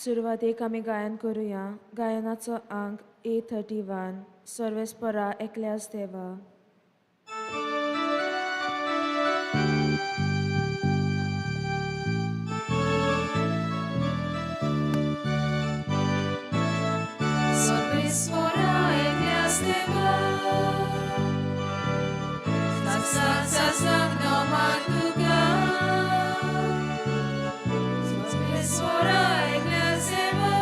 सुरवातेक आमी गायन करुया. गायनाचो आंक A31, सर्वेस्परा एकल्यास देवा. सर्वेस्परा एकल्यास देवा, साक साक साक नोमान तुका. सर्वेस्परा एकल्यास देवा,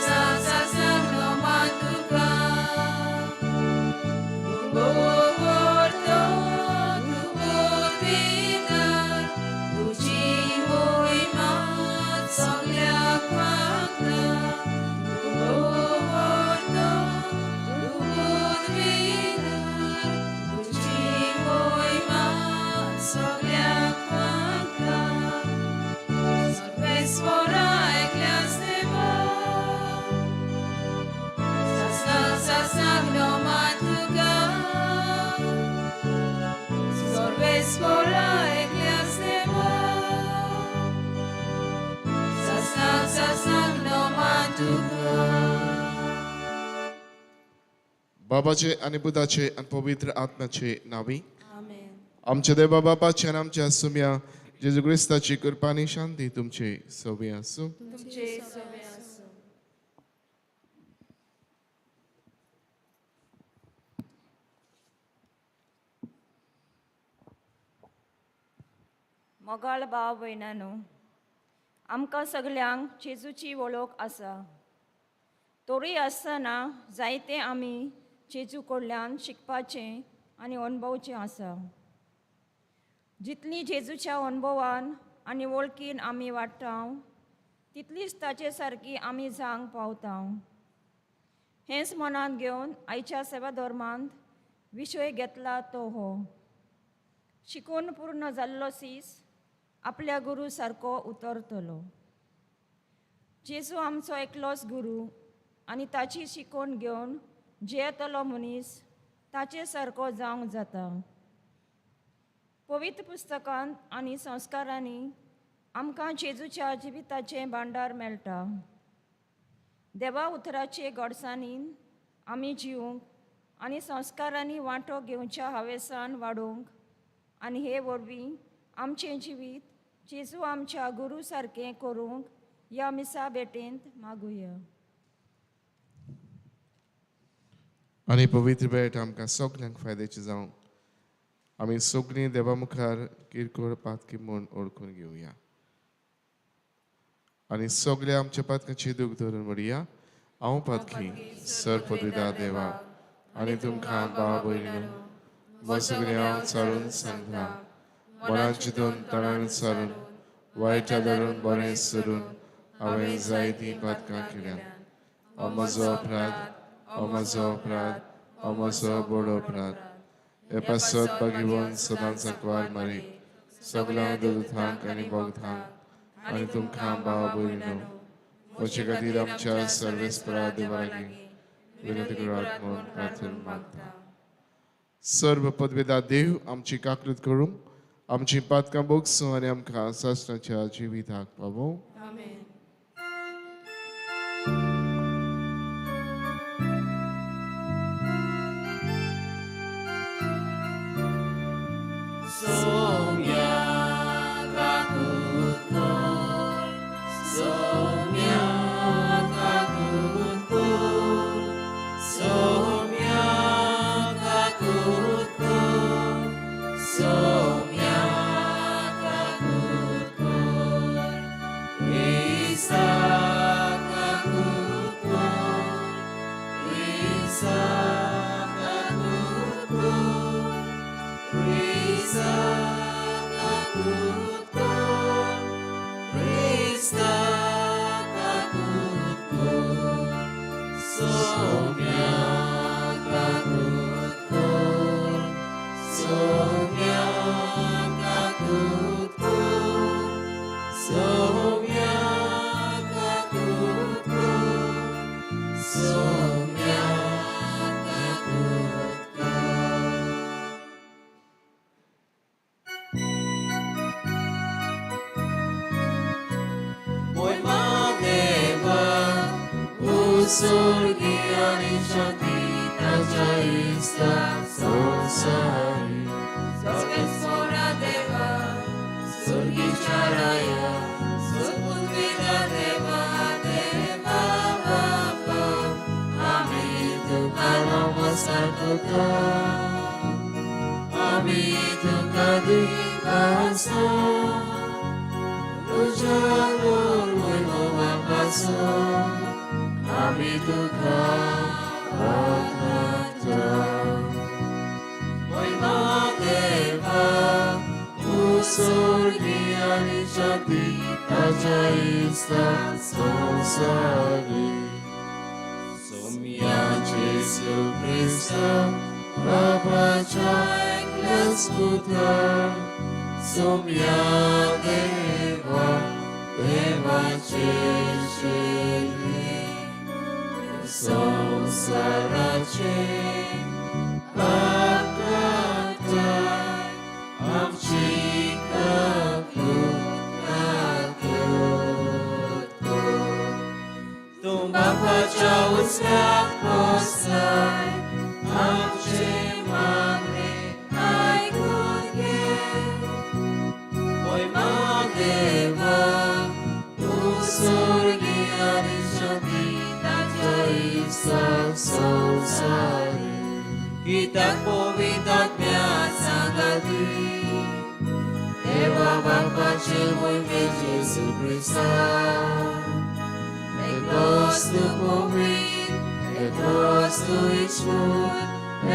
साक साक साक नोमान तुका. तूं तूं पदवीदार, तुजी मोहिमा सगल्याक मागता. तूं तूं पदवीदार, तुजी मोहिमा सगल्याक मागता. सर्वेस्परा एकल्यास देवा, साक साक साक नोमान तुका. सर्वेस्परा एकल्यास देवा, साक साक साक नोमान तुका. बाबाचे आनी पुताचे आनी पवित्र आत्म्याचे नावी. आमेन. आमच्या देवा बापाचे आनी आमच्या सुम्या जेजू क्रिस्ताची कृपा आनी शांती तुमचे सवी आसूं. तुमचे सवे आसूं. मोगाळ भाव भयणांनो, आमकां सगल्यांक जेजूची वळख आसा. तरी आसतना जायते आमी जेजू कडल्यान शिकपाचें आनी अणभवचें आसा. जितली जेजूच्या अणभवान आनी वळखीन आमी वाडटा, तितलीच ताचे सारकी आमी जावंक पावता. हेंच मनांत घेवन आयच्या सेवा धर्मांत विशय घेतला तो हो शिकून पूर्ण जाल्लो सीस आपल्या गुरू सारको उतरतलो. जेजू आमचो एकलोच गुरू आनी ताची शिकवण घेवन जियेतलो मनीस ताचे सारको जावंक जाता. पवित्र पुस्तकांत आनी संस्कारांनी आमकां जेजूच्या जिविताचें भांडार मेळटा. देवा उतराचे गोडसाणीन आमी जिवंक आनी संस्कारांनी वांटो घेवच्या हावेसान वाडोवंक आनी हे वरवीं आमचें जिवीत जेजू आमच्या गुरू सारकें करूंक ह्या मिसा भेटेंत मागुया. आनी पवित्र भेट आमकां सगल्यांक फायद्याची जावं. आमी सगळीं देवा मुखार किरकोळ पातकी म्हूण ओळखून घेवया आनी सगळ्या आमच्या पातकांची दूख धरून म्हणया, हांव पातकी सर पदविदा देवा आनी तुमकां भाव भयणीनो म्हजो हांव चालून सांगता, मनान चिंतून तणान सारून वायटा धरून बरें सरून हांवें जायतीं पातकां केल्यात. हो म्हजो अपराध, हो म्हजो अपराध, हो म्हजो व्हड अपराध. हे पासत भगिवन सदांच सांकवार मारी, सगळ्यांक दुतांक आनी भोगतांक आनी तुमकां भाव भयणीनो म्हजे खातीर आमच्या सर्वेस्परा देवा लागीं विनंती करात म्हूण प्रार्थना मागता. सर्व पदवेदा देव आमची काकृत करूंक, आमची पातकां भोगसूं आनी आमकां सासणाच्या जिविताक पावोवं. आमेन. सोम्या काकूत कर, सोम्या काकूत कर, सोम्या काकूत कर, सोम्या काकूत कर, क्रिस्ता काकूत कर, क्रिस्ता काकूत कर, क्रिस्ता. उसोर्गी आनी शांती ताच्या इस्ता संवसारी. सर्वेस्पोरा देवा, सुर्गीच्या राया, सुपुत्विदा देवा, देवा बापा, आमी तुका नमस्कार करता, आमी तुका दिनवासा, तुज्या वयलो बापाचो आमी तुका वाखाणता. मोयमा देवा, उसोर्गी आनी शांती ताच्या इस्ता संवसारी. सोम्या जेजू क्रिस्ता बाबाच्या एकल्याच पुता, सोम्या देवा, देवाचे शेरी, संवसाराचे पाप काडटाय, आमची काकूट कर. तूं बापाच्या उजव्याक बसलाय, आमचें मागणें आयकून घे. मोयमा देवा, उसोर्गी आनी शांती ताच्या इस्ता संवसारी. कित्याक पवित्र आत्म्या सांगाती, देवा बापाचे मोयमे जेजू क्रिस्ता, एकलोच तूं पवित्र, एकलोच तूं ईश्वर,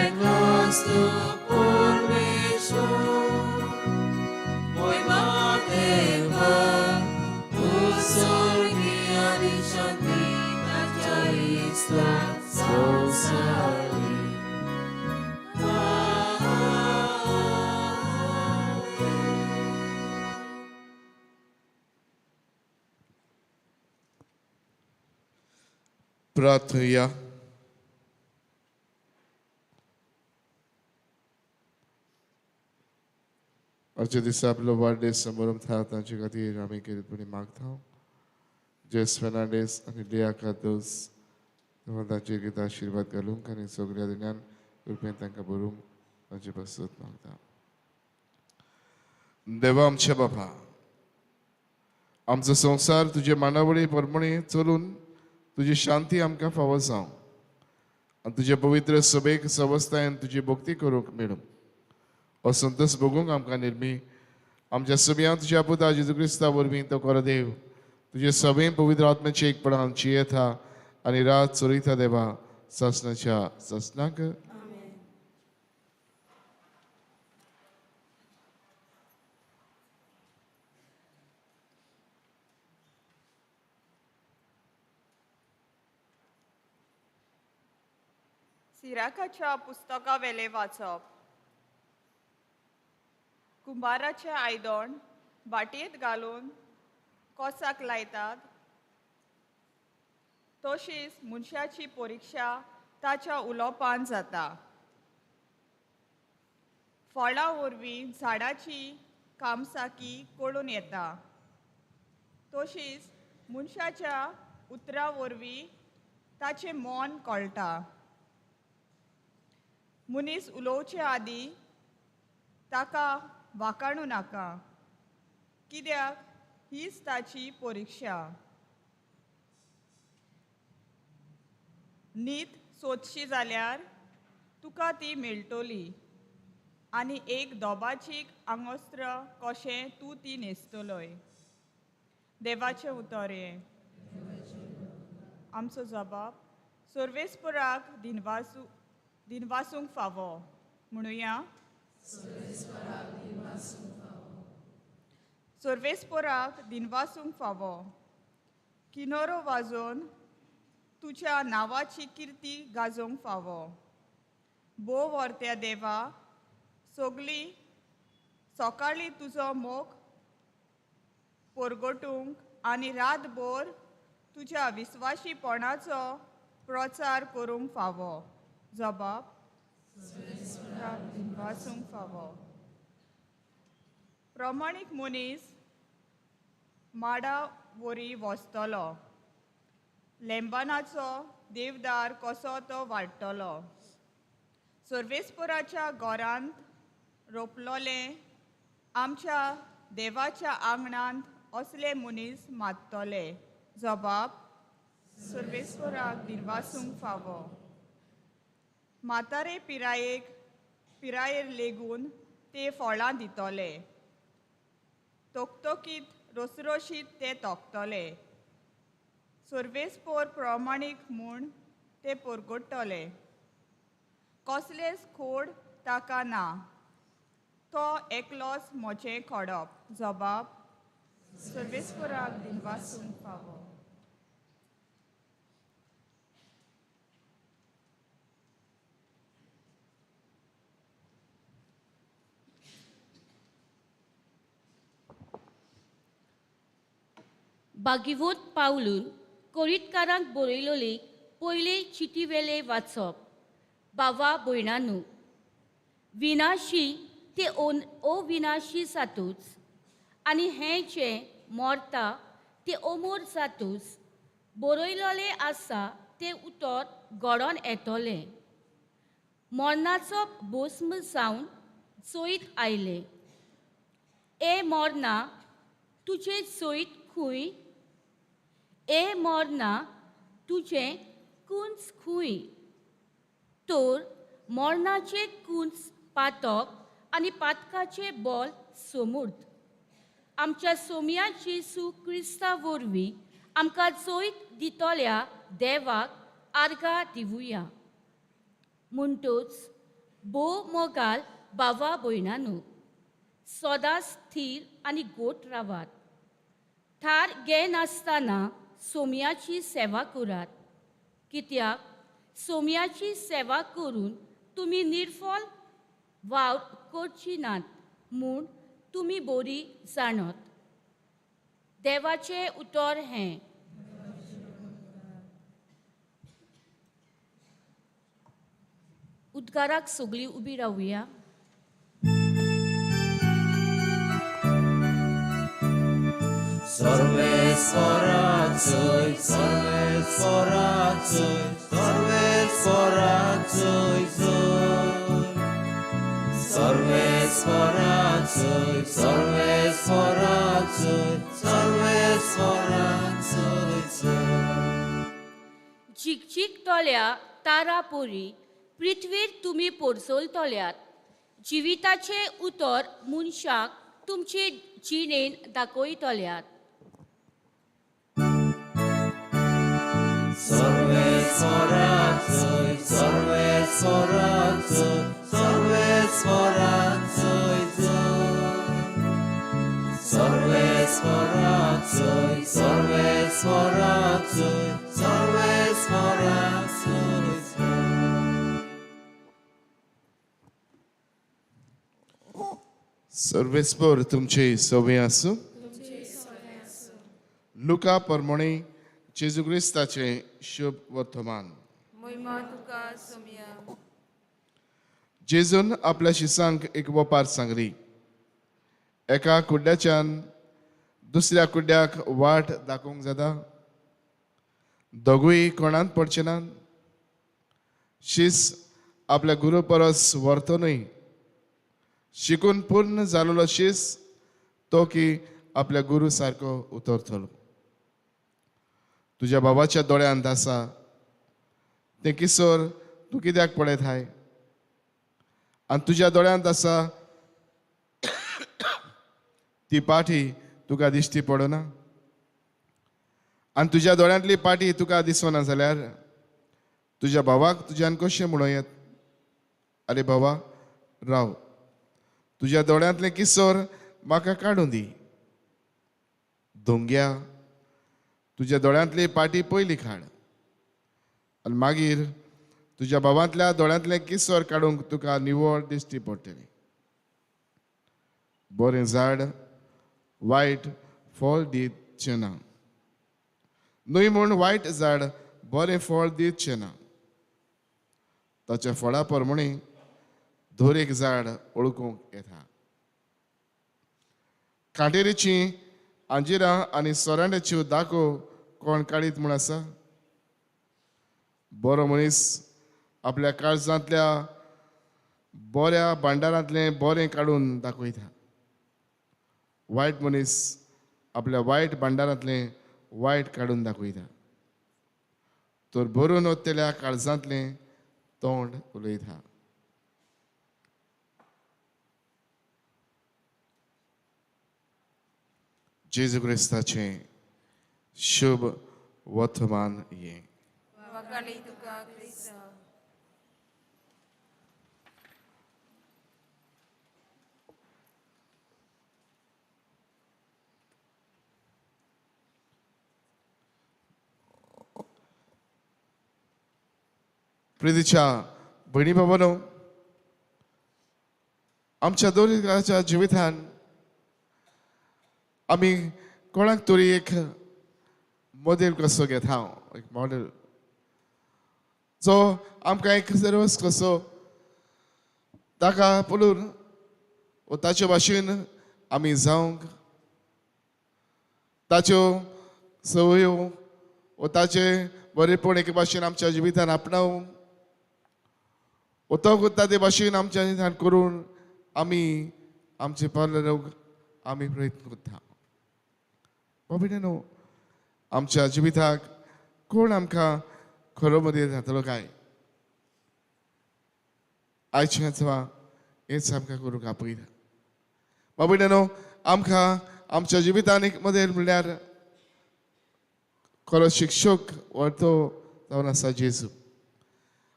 एकलोच तूं परमेश्वर. मोयमा देवा, उसोर्गी आनी शांती ताच्या इस्ता संवसारी. प्रार्थुया. आजच्या दिसा आपलो वाडदीस समारंभ थारा तांचे खातीर आमी केरीतपणी मागता. जेस फेर्नांडीस आनी लिया कार्दोज, तांचेर कितें आशिर्वाद घालूंक आनी सगळ्या ज्ञान कृपेन तांकां बरोवंक तांचे पासत मागता. देवा आमच्या बापा, आमचो संवसार तुजे मांडावळी प्रमाणे चलून तुजी शांती आमकां फावो जावं आनी तुजे पवित्र सभेक सवस्तायेन तुजी भक्ती करूंक मेळूं. हो संतोश भोगूंक आमकां निर्मी आमच्या सभ्यां तुज्या पुता जेजू क्रिस्ता वरवीं तो खरो देव तुजे सभेन पवित्र आत्म्याचे एकपणान जियेता आनी रात चलयता देवा सासणाच्या सासणाक. सिराखाच्या पुस्तकावेलें वाचप. कुंभाराचें आयदण भाटयेंत घालून कोसाक लायतात, तशीच मनशाची परिक्षा ताच्या उलोवपान जाता. फळां वरवीं झाडाची कामसाकी कळून येता, तशीच मनशाच्या उतरां वरवीं ताचें मन कळटा. मनीस उलोवचे आदीं ताका वाकाणू नाका, कित्याक हीच ताची परिक्षा. नीत सोदशी जाल्यार तुका ती मेळटली आनी एक दोबाचीक आंगोस्त्र कशें तूं ती न्हेसतलोय. देवाचें उतर हें. आमचो जबाब सर्वेस्पराक दिनवासूंक फावो म्हणुया. सर्वेस्पराक दिनवासूंक फावो. किनोरो वाजोवन तुज्या नांवाची किर्ती गाजोवंक फावो. भोव व्हरत्या देवा, सगळीं सकाळीं तुजो मोग परगटूंक आनी रातभर तुज्या विस्वाशीपणाचो प्रचार करूंक फावो. जबाब दिनवासूंक फावो. प्रमाणीक मनीस माडा वरी वसतलो, लेंबानाचो देवदार कसो तो वाडटलो. सर्वेस्पोराच्या घरांत रोपलोलें आमच्या देवाच्या आंगणांत असले मनीस माततले. जबाब सर्वेस्पोराक दिनवासूंक फावो. म्हातारे पिरायेर लेगून ते फळां दितले. तोकतोकीत रोसरोशीत ते तोकतले. सर्वेस्पोर प्रमाणीक म्हूण ते परगट्टले. कसलेच खोड ताका ना. तो एकलोच म्हजें खोडप. जबाब सर्वेस्पोराक दिनवासूंक फावो. बागिवोत पावलून कोरीतकारांक बरयलोली पयले चिटी वेले वाचप. बावा भयणानू, विनाशी ते अविनाशी जातूच आनी हें जें मरता तें अमोर जातूच बरयलोलें आसा तें उतर घडोन येतलें. मरणाचो भस्म जावन चोयत आयलें. ए मरणा तुजें चोयत खूंय? ए मरणा तुजें कुंच खूंय? तर मरणाचें कुंच पातक आनी पातकाचें बोल समूर्त. आमच्या सोम्या जेजू क्रिस्ता वरवीं आमकां जैत दितल्या देवाक आर्गां दिवया. म्हणटच भोव मोगाल भावा भयणानू, सदांच स्थीर आनी गोट रावात. थार घेनासतना सोम्याची सेवा करात, कित्याक सोम्याची सेवा करून तुमी निर्फळ वावर करची नात म्हूण तुमी बरी जाणत. देवाचें उतर हें. उद्गाराक सगळीं उबी रावया. सर्वेस्वराक जय, सर्वेस्वराक जय, सर्वेस्वराक जय जय. सर्वेस्वराक जय, सर्वेस्वराक जय, सर्वेस्वराक जय जय. झिकझिकतल्या तारा परी पृथ्वीर तुमी पोरसलतल्यात. जिविताचें उतर मनशाक तुमचे जिणेन दाखयतल्यात. सर्वेस्वराक जय, सर्वेस्वराक जय, सर्वेस्वराक जय जय. सर्वेस्वराक जय, सर्वेस्वराक जय, सर्वेस्वराक जय जय. सर्वेस्पोर तुमचे सवे आसूं. लुका परमणे जेजू क्रिस्ताचें शुभ वर्तमान. मोहिमा तुका सोम्या. जेजून आपल्या शिसांक एक वपार सांगली. एका कुड्ड्याच्यान दुसऱ्या कुड्ड्याक वाट दाखोवंक जाता? दोगूय कोणांत पडचे नात? शीस आपल्या गुरू परस व्हरतो न्हय. शिकून पूर्ण जालेलो शीस तो की आपल्या गुरू सारको उतरतलो. तुज्या बाबाच्या दोळ्यांत आसा तें किसोर तूं कित्याक पळयत हाय? आनी तुज्या दोळ्यांत आसा ती पाठी तुका दिश्टी पडना? आनी तुज्या दोळ्यांतली पाठी तुका दिसना जाल्यार तुज्या भावाक तुज्यान कशें म्हणूं येत, आरे बाबा राव, तुज्या दोळ्यांतलें किसोर म्हाका काडून दी. धोंग्या, तुज्या दोळ्यांतली पाटी पयली काड आनी मागीर तुज्या भावांतल्या दोळ्यांतलें किसोर काडूंक तुका निवळ दिश्टी पडटली. बरें झाड वायट फळ दितचें ना, न्हय म्हूण वायट झाड बरें फळ दितचें ना. ताच्या फळा प्रमाणे दर एक झाड वळखूंक येता. कांटेरीचीं आंजिरां आनी सोरांड्याच्यो दाको कोण काडीत म्हूण आसा? बरो मनीस आपल्या काळजांतल्या बऱ्या भांडारांतलें बरें काडून दाखयता. वायट मनीस आपल्या वायट भांडारांतलें वायट काडून दाखयता. तर भरून वतल्या काळजांतलें तोंड उलयता. जेजू क्रिस्ताचें शुभ वर्तमान हें. प्रितीच्या भयणी बाबांनो, आमच्या दोन जिवितान आमी कोणाक तरी एक मॉडेल कसो घेता, एक मॉडेल जो आमकां एक सर्वस कसो ताका पळोवन वो ताचे भाशेन आमी जावंक, ताच्यो संवयो वो ताचे बरेपण एके भाशेन आमच्या जिवितान आपणावंक, वो तो करता ते भाशेन आमच्या जिवितान करून आमी आमचे पावलां आमी प्रयत्न करता. बाबा न्हू, आमच्या जिविताक कोण आमकां खरो मदीं जातलो काय? आयचें अथवा हेच आमकां करूंक आपयता. बाबा न्हू, आमकां आमच्या जिवितान एक मदेल म्हणल्यार खरो शिक्षक व्हरतो जावन आसा जेजू,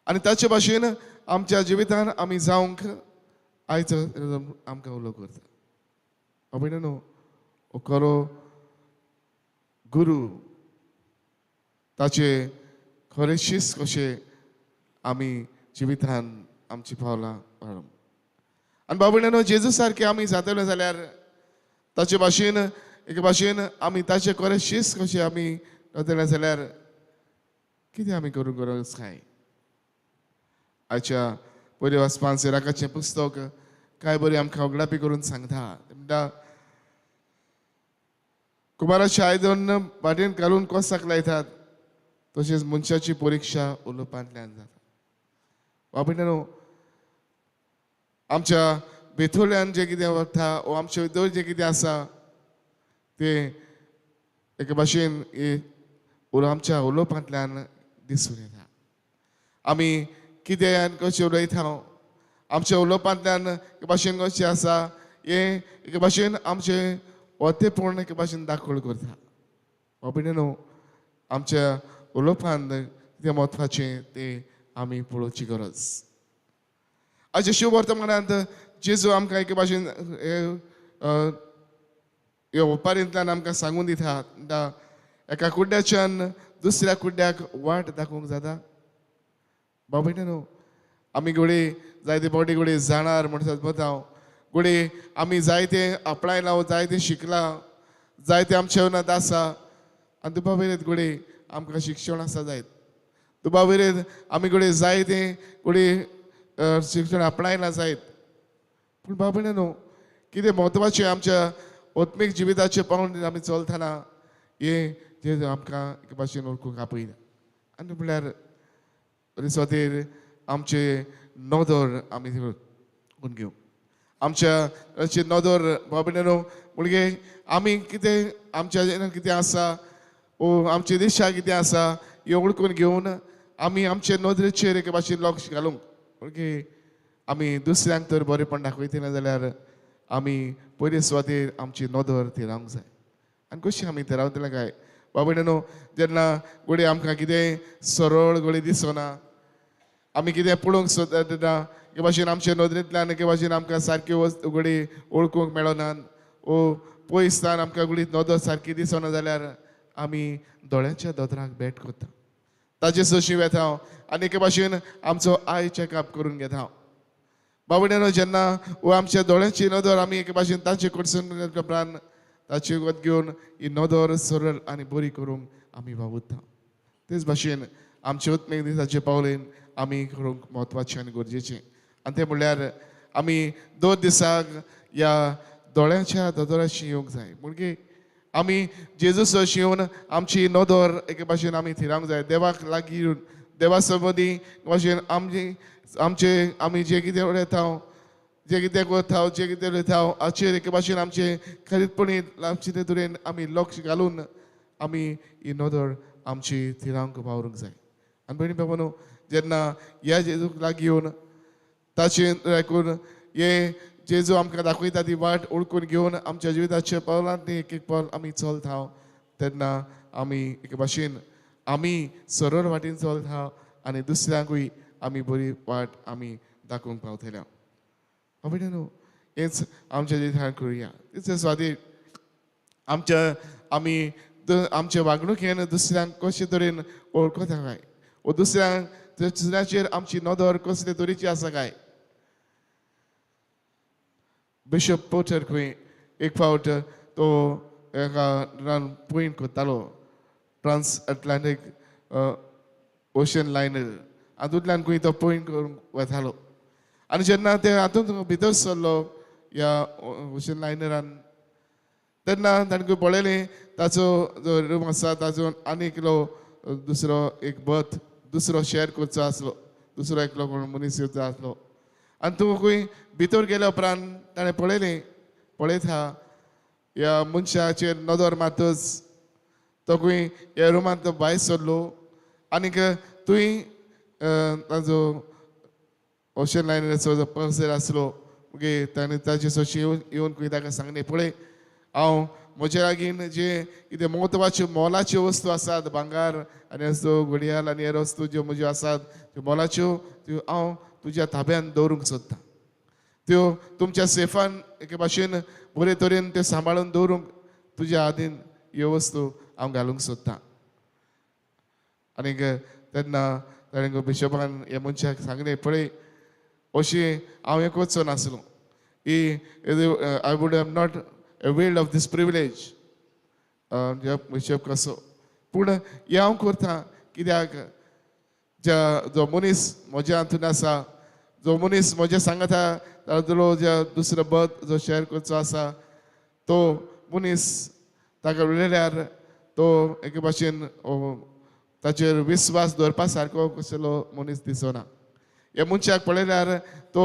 आनी ताचे भाशेन आमच्या जिवितान आमी जावंक आयचो आमकां उलो करता. बाबा न्हू, हो खरो गुरू ताचे खरें शिस्त कशें आमी जिवितान आमची पावलां वाडोवंक. आनी बाबा जेजू सारकें आमी जातले जाल्यार ताचे भाशेन एके भाशेन आमी ताचे खरें शिस्त कशें आमी जातले जाल्यार कितें आमी करूंक गरज काय? आयच्या पयल्या वाचपान सिराकाचें पुस्तक काय बरें आमकां उगडापी करून सांगता. म्हणटा, कुमाराचे आयदन बाटयेन घालून कोसाक लायतात, तशेंच मनशाची परिक्षा उलोवपांतल्यान जाता. बाबा, आमच्या भितरल्यान जें कितें वता वो आमचे भितर जें कितें आसा तें एके भाशेन आमच्या उलोवपांतल्यान दिसून येता. आमी कितें आनी कशें उलयता, आमच्या उलोवपांतल्यान एके भाशेन कशें आसा हें एके भाशेन आमचें वतेपण एके भाशेन दाखोवण करता. बाबा न्हू, आमच्या उलोवपान कितें म्हत्वाचें तें आमी पळोवची गरज. आयच्या शिव वर्तमानांत जेजू आमकां एके भाशेन ह्या ओपारींतल्यान आमकां सांगून दिता, एका कुड्ड्याच्यान दुसऱ्या कुड्ड्याक वाट दाखोवंक जाता. बाबा न्हू, आमी घोडे जायते फावटी घोडे जाणार म्हण सदमत हांव घोडे आमी जायते आपणायलां, जायते शिकलां, जायते आमच्या मनांत आसा. आनी दुबा वयलेत घोडे आमकां शिक्षण आसा जायत, दुबा वयलेत आमी घोडे जायते घोडे शिक्षण आपणायलां जायत. पूण बाबा न्हू, कितें म्हत्वाचें आमच्या आत्मीक जिविताचें पावंड आमी चलतना हें जें आमकां एके भाशेन वळखूंक आपयता. आनी म्हणल्यार रिसोतेर आमचे नदर आमी करून घेवंक, आमच्या अशी नदर बाबा न्हू म्हणजे आमी कितें आमच्या कितें आसा वो आमची दिशा कितें आसा हें वळखून घेवन आमी आमचे नदरेचेर एके भाशेन लक्ष घालूंक. म्हणजे आमी दुसऱ्यांक तर बरेंपण दाखयतले जाल्यार आमी पयले सुवातेर आमची नदर थिरावंक जाय. आनी कशी आमी थिरावतले काय? बाबा न्हू, जेन्ना घडये आमकां कितें सरळ घडये दिसना, आमी कितें पळोवंक सोदता तेन्ना एके भाशेन आमचे नदरेंतल्यान एके भाशेन आमकां सारकी वस्त घडये वळखूंक मेळना वो पयसल्यान आमकां घडये नदर सारकी दिसना जाल्यार आमी दोळ्यांच्या दोतोराक भेट करता, ताचे सोशी वेता आनी एके भाशेन आमचो I checkup करून घेता. बाबा जेन्ना वो आमच्या दोळ्यांची नदर आमी एके भाशेन ताचे कडसून उपरांत ताची वत घेवन ही नदर सरळ आनी बरी करूंक आमी वावुरता. तेच भाशेन आमचे उत्मेक दिसाचे पावलेन आमी करूंक म्हत्वाचें आनी गरजेचें. आनी तें म्हणल्यार आमी दर दिसाक ह्या दोळ्यांच्या दोतोराशी येवंक जाय. म्हणजे आमी जेजू सरशी येवन आमची नदर एके भाशेन आमी थिरावंक जाय, देवाक लागीं येवन देवा संबंदी भाशेन आमची आमचे आमी जे कितें उलयता, जे कितें करता, जे कितें उलयता हाचेर एके भाशेन आमचे खरेपणी आमचे ते तरेन आमी लक्ष घालून आमी ही नदर आमची थिरांक वावरूंक जाय. आनी भयणी बाबा न्हू, जेन्ना ह्या जेजूक लागीं येवन ताचें आयकून हे जेजू आमकां दाखयता ती वाट ओळखून घेवन आमच्या जिविताच्या पावलांतली एक एक पावल आमी चलता तेन्ना आमी एके भाशेन आमी सरळ वाटेन चलता आनी दुसऱ्यांकूय आमी बरी वाट आमी दाखोवंक पावतले. बाबा न्हू, हेंच आमच्या जिवितान करुया. तितले स्वादीन आमच्या आमी आमचे वागणुकेन दुसऱ्यांक कशे तरेन वळखता काय, वो दुसऱ्यांक दुसऱ्याचेर आमची नदर कसले तरेची आसा काय. बिशप पोटर खंय एक फावट तो एका रान पॉयंट करतालो, ट्रान्स अटलांटीक ओशन लायनर हातूंतल्यान खंय तो पॉयंट करूंक वतालो. आनी जेन्ना ते हातूंत भितर सरलो ह्या ओशन लायनरान तेन्ना ताणें पळयलें ताचो जो रूम आसा ताचो आनी एकलो दुसरो एक बर्थ दुसरो शेअर करचो आसलो, दुसरो एकलो कोण मनीस येवचो आसलो. आनी तूं खंय भितर गेल्या उपरांत ताणें पळयलें, पळयता ह्या मनशाचेर नदर मारतच तो खंय ह्या रुमांत भायर सरलो आनीक तुंय ताजो ओशन लायनराचो जो पर्सर आसलो मागीर ताणें ताजे सोशी येवन येवन खंय ताका सांगलें, पळय हांव म्हज्या लागीं जे कितें म्हत्वाच्यो मोलाच्यो वस्तू आसात, भांगार आनी असो घडयाळ आनी हेर वस्तू ज्यो म्हज्यो आसात त्यो मोलाच्यो त्यो हांव तुज्या ताब्यान दवरूंक सोदतां, त्यो तुमच्या सेफान एके भाशेन बरे तरेन त्यो सांबाळून दवरूंक तुज्या हातीन ह्यो वस्तू हांव घालूंक सोदतां. आनीक तेन्ना ताणें बिशपान ह्या मनशाक सांगलें, पळय अशें हांव हें करचो नासलो, ही I would have not availed of this privilege bishop कसो, पूण हें हांव करता कित्याक ज्या जो मनीस म्हज्या हातून आसा, जो मनीस म्हज्या सांगता तातूंतलो ज्या दुसरो बर्थ जो शेअर करचो आसा तो मनीस ताका उलयल्यार तो एके भाशेन ताचेर विस्वास दवरपा सारको कसलो मनीस दिसना. ह्या मनशाक पळयल्यार तो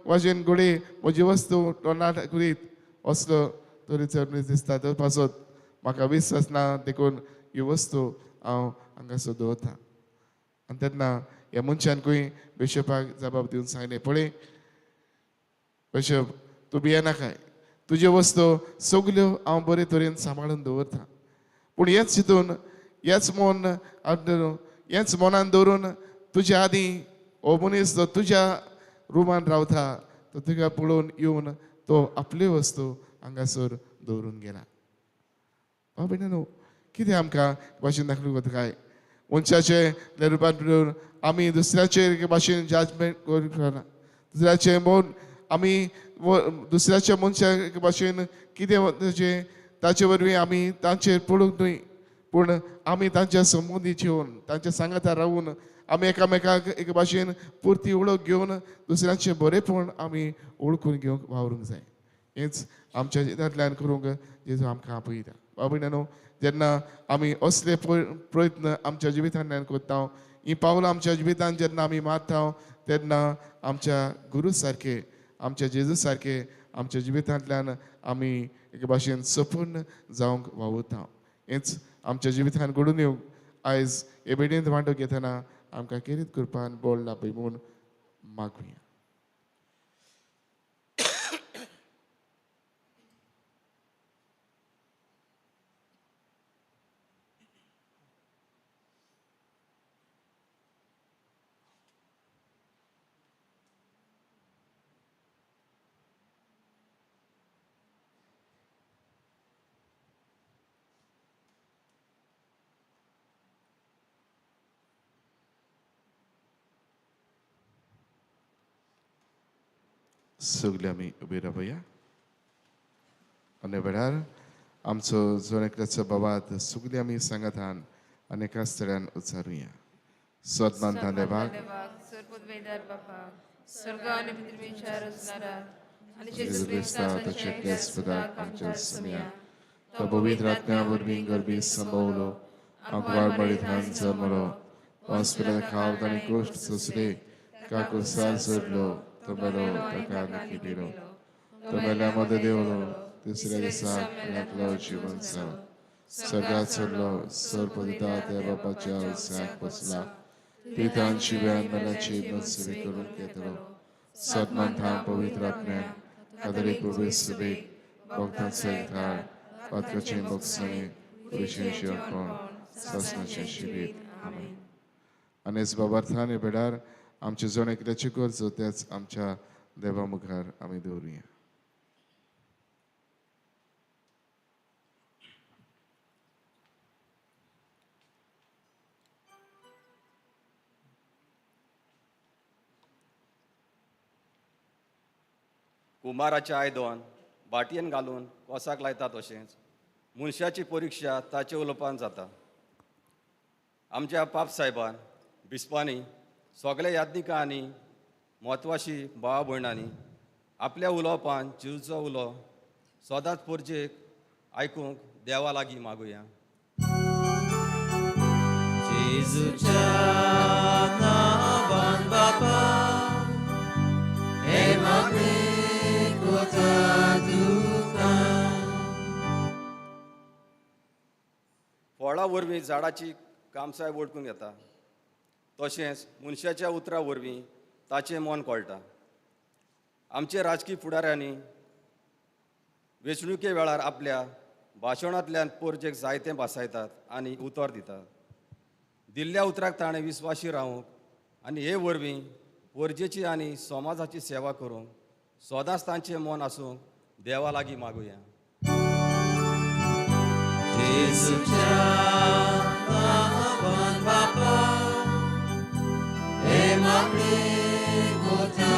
भाशेन घोडये म्हजी वस्तू तोंडात करीत असलो तरेचो मनीस दिसता, तो पासत म्हाका विस्वास ना देखून ही वस्तू हांव हांगासर दवरता. आनी तेन्ना ह्या मनशानकूय बिशपाक जबाब दिवन सांगलें, पळय बिशप तूं भियेनाकाय, तुज्यो वस्तू सगल्यो हांव बरे तरेन सांबाळून दवरता, पूण हेच चिंतून हेच मन हेच मनान दवरून तुज्या आदीं हो मनीस जो तुज्या रुमान रावता तो तुका पळोवन येवन तो आपल्यो वस्तू हांगासर दवरून गेला. बाबा न्हू, कितें आमकां भाशेन दाखोवंक वता काय मनशाचें रुपान आमी दुसऱ्याचेर भाशेन जजमेंट करूंक शकना, दुसऱ्याचें मन आमी दुसऱ्याच्या मनशा भाशेन कितें ताचें ताचे वरवीं आमी तांचेर पडूंक न्हय, पूण आमी तांच्या संबंदीत येवन तांच्या सांगाता रावून आमी एकामेकाक एके भाशेन पुरती वळख घेवन दुसऱ्यांचें बरेपण आमी वळखून घेवंक वावरूंक जाय. हेंच आमच्या जिवितांतल्यान करूंक जेजू आमकां आपयता. बाबा न्हू, जेन्ना आमी असले प्रयत्न आमच्या जिवितांतल्यान करता, हीं पावलां आमच्या जिवितांत जेन्ना आमी मारता तेन्ना आमच्या गुरू सारके आमच्या जेजू सारके आमच्या जिवितांतल्यान आमी एके भाशेन सपूर्ण जावंक वावुरता. हेंच आमच्या जिवितांत घडून येवंक आयज हे भेटेंत वांटो घेतना आमकां केरीत कृपान बळ लाभय म्हूण मागुया. सगळे आमी उबे रावया आनी वेळार आमचो जण एकल्याचो बाबात सगळे आमी सांगातान आनी एकाच तऱ्यान उच्चारुया. सदमान देवाक, ताचे क्रिस्ताक आमच्या समया तो पवित्र आत्म्या वरवीं गर्भी संभवलो, आंकवार मळींत जल्मलो, हॉस्पिटल खावत आनी कश्ट सोंसले, काकुळसार सोडलो, तो मेलो, ताका निकिटिलो, तो मेल्या मदें देंवलो, तिसऱ्या दिसा मेल्यांतलो जिवन जालो, स्वर्गात चडलो, सर्वपदिता त्या बापाच्या उसाक बसला, पितान शिव्यान मेल्याची मनसुबी करूंक येतलो. सदमान थाम पवित्र आत्म्यान कादरी प्रभू सुबेक भक्तांचो एकठार, पात्राचें भोगसणें, पुरुशें जिवनपण, सासणाचें शिबीत. आमेन. आनी बाबार्थान ह्या वेळार आमचे जण एकल्याची गरजो त्याच आमच्या देवा मुखार आमी दवरुया. कुमाराचें आयदन बाटयेन घालून कोसाक लायता तशेंच मनशाची परिक्षा ताचे उलोवपान जाता. आमच्या पाप सायबान बिस्पांनी सगल्या याज्ञिकां आनी म्हत्वाशी भावा भयणांनी आपल्या उलोवपान जिवचो उलो सदांच पोरजेक आयकूंक देवा लागीं मागुया. जेजूच्या नांवान बापा हे मागणें कोता तुका. फळां वरवीं झाडाची कामसाय वळखूंक येता, तशेंच मनशाच्या उतरां वरवीं ताचें मन कळटा. आमचे राजकी फुडाऱ्यांनी वेंचणुके वेळार आपल्या भाशणांतल्यान पोरजेक जायतें भासायतात आनी उतर दितात. दिल्ल्या उतराक ताणें विस्वाशी रावूंक आनी हे वरवीं पोरजेची आनी समाजाची सेवा करूंक सदांच तांचें मन आसूंक देवा लागीं मागुया. जेजूच्या नांवान बापा हे मागणें कोता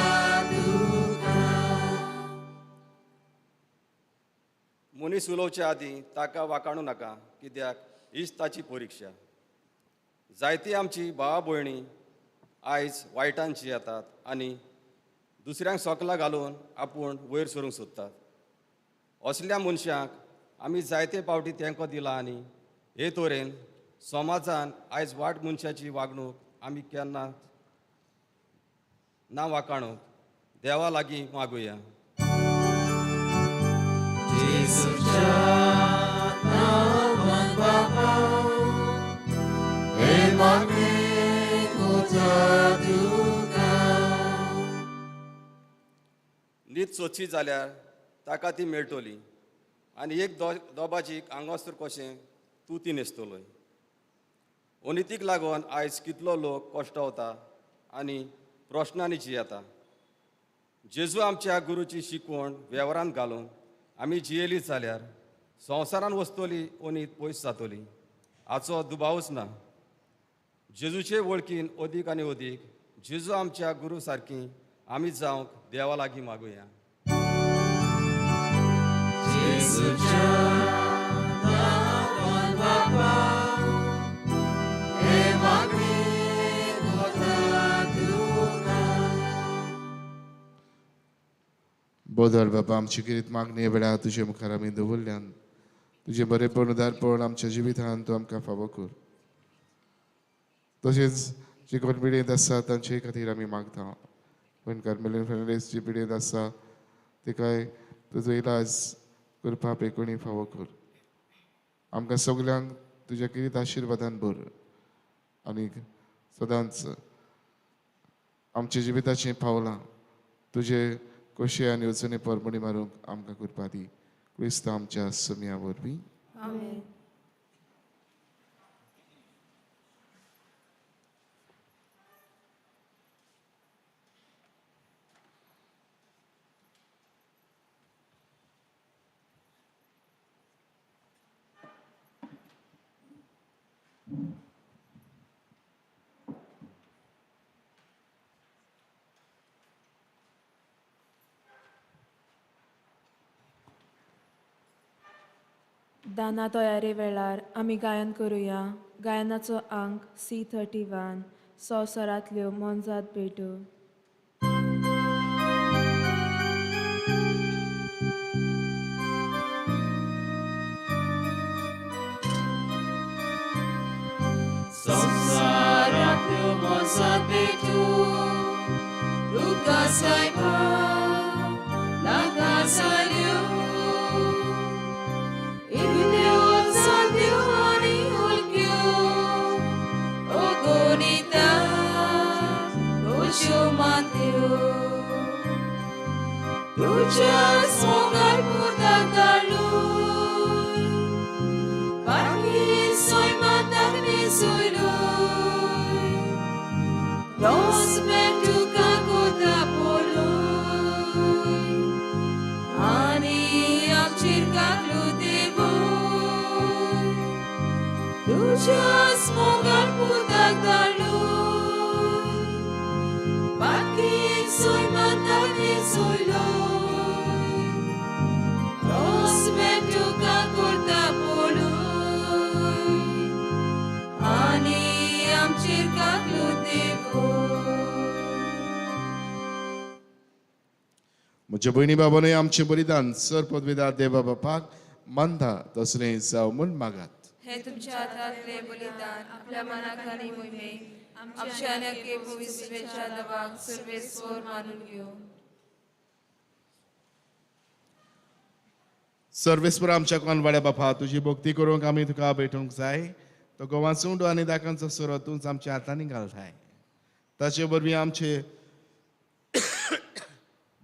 तुका. मनीस उलोवचे आदीं ताका वाकाणू नाका, कित्याक हीच ताची परिक्षा. जायती आमची भावा भयणी आयज वायटान जियेतात आनी दुसऱ्यांक सोकलां घालून आपूण वयर सरूंक सोदतात. असल्या मनशांक आमी जायते फावटी तेंको दिला आनी हे तरेन समाजान आयज वाट मनशाची वागणूक आमी केन्ना ना वाकाणूक देवा लागीं मागुया. जेजूच्या नांवान बापा हे मागणें कोता तुका. नीत सोदची जाल्यार ताका ती मेळटली आनी एक दोबाची आंगवस्त्र कशें तूं ती न्हेसतलोय. अनितीक लागून आयज कितलो लोक कश्टवता आनी प्रश्नांनी जियेता. जेजू आमच्या गुरूची शिकवण वेव्हारांत घालून आमी जियेली जाल्यार संवसारान वचतली अनीत पयस जातली हाचो दुबावच ना. जेजूचे वळखीन अदीक आनी अदीक जेजू आमच्या गुरू सारकी आमी जावंक देवा लागीं मागुया. जेजूच्या नांवान बापा हे मागणें कोता तुका. बोदल बाबा आमची किरीत मागणी वेळार तुजे मुखार आमी दवरल्यान तुजें बरेपण उदारपण आमच्या जिवितान तूं आमकां फावो कर. तशेंच जे कोण पिडेंत आसा तांचे खातीर आमी मागता. पण कार्मेलीन फेर्नांडीस जी पिडेंत आसा तिकाय तुजो इलाज करपा बेगोणी फावो कर. आमकां सगल्यांक तुज्या किरीत आशिर्वादान भर आनी सदांच आमच्या जिविताचीं पावलां तुजे कशे आनी वचून परमणी मारूंक आमकां कृपा दी. क्रिस्त आमच्या सम्या वरवीं. आमेन. दाना तयारे वेळार आमी गायन करुया. गायनाचो आंक C31 संवसारांतल्यो मोनजात भेटो. संवसारांतल्यो सायबा नाका जाल्यो इतल्यो साद्यो आनी हलक्यो अगणिता अश्यो मात्यो तुज्या मोगार पुताक धाडलूय बाकी सैमाताक न्हेसयलूय तोच तुका कोता पळय आनी आमचेर काकलो देवय तुज्या मोगार पुताक धाडलूय बाकी सैमाताक न्हेसयलूय तोच तुका करता पळय आनी आमचेर काकलो देवय. म्हज्या भयणी बाबानूय आमचें बलिदान सर पदवीदार देवा बापाक मानता तसलें जावं म्हूण मागात. हे तुमच्या हातांतले बलिदान आपल्या मनाक आनी मोहिमेक आमच्या आनी अख्खे भविष्याच्या दवाक सर्वेस्वर मानून घेवं. सर्वेस्पर आमच्या कोनवाड्या बापा, तुजी भक्ती करूंक आमी तुका भेटूंक जाय. तो गोवा चुंडो आनी दाकांचो सोरो तूंच आमच्या हातांनी घालताय. ताचे वरवीं आमचे